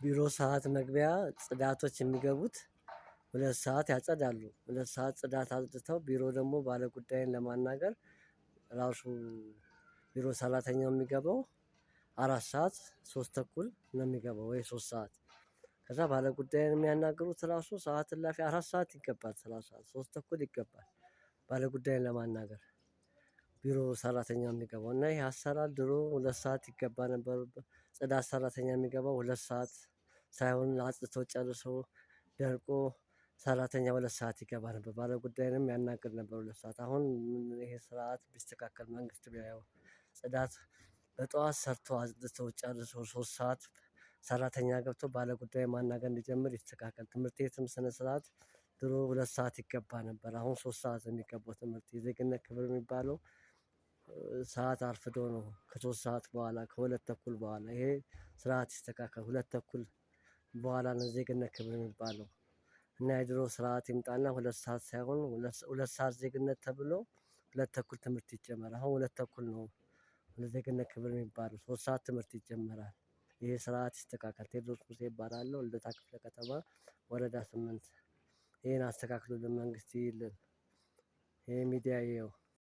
ቢሮ ሰዓት መግቢያ ጽዳቶች የሚገቡት 2 ሰዓት ያጸዳሉ። 2 ሰዓት ጽዳት አጽድተው ቢሮ ደግሞ ባለጉዳይን ለማናገር ራሱ ቢሮ ሰራተኛው የሚገባው 4 ሰዓት 3:30 ነው የሚገባው ወይ 3 ሰዓት። ከዛ ባለጉዳይን የሚያናግሩት ራሱ ሰዓት እላፊ 4 ሰዓት ይገባል 3 ሰዓት 3:30 ይገባል። ባለጉዳይን ለማናገር ቢሮ ሰራተኛ የሚገባው እና ይሄ አሰራር ድሮ 2 ሰዓት ይገባ ነበር። ጽዳት ሰራተኛ የሚገባው 2 ሰዓት ሳይሆን አጽድቶ ጨርሶ ደርቆ ሰራተኛ 2 ሰዓት ይገባ ነበር ባለጉዳይንም ያናግር ነበር 2 ሰዓት። አሁን ይሄ ስርዓት ቢስተካከል መንግስት ቢያየው። ጽዳት በጧት ሰርቶ አጽድቶ ጨርሶ 3 ሰዓት ሰራተኛ ገብቶ ባለጉዳይ ማናገር እንዲጀምር ይስተካከል። ትምህርት ቤትም ስነ ስርዓት ድሮ 2 ሰዓት ይገባ ነበር አሁን 3 ሰዓት ነው የሚገባው። ትምህርት የዜግነት ክብር የሚባለው ሰዓት አርፍዶ ነው ከ3 ሰዓት በኋላ ከ2:30 በኋላ ይሄ ስርዓት ይስተካከል። 2:30 በኋላ ነው ዜግነት ክብር የሚባለው። እና የድሮ ስርዓት ይምጣና 2 ሰዓት ሳይሆን 2 ሰዓት ዜግነት ተብሎ 2:30 ትምህርት ይጀመራል። አሁን 2:30 ነው። ለዜግነት ክብር የሚባለው 3 ሰዓት ትምህርት ይጀመራል። ይሄ ስርዓት ይስተካከል። ቴዎድሮስ ሙሴ እባላለሁ። ልደታ ክፍለ ከተማ ወረዳ 8። ይሄን አስተካክሎልን መንግስት ይይልን። ይሄ ሚዲያ ይየው።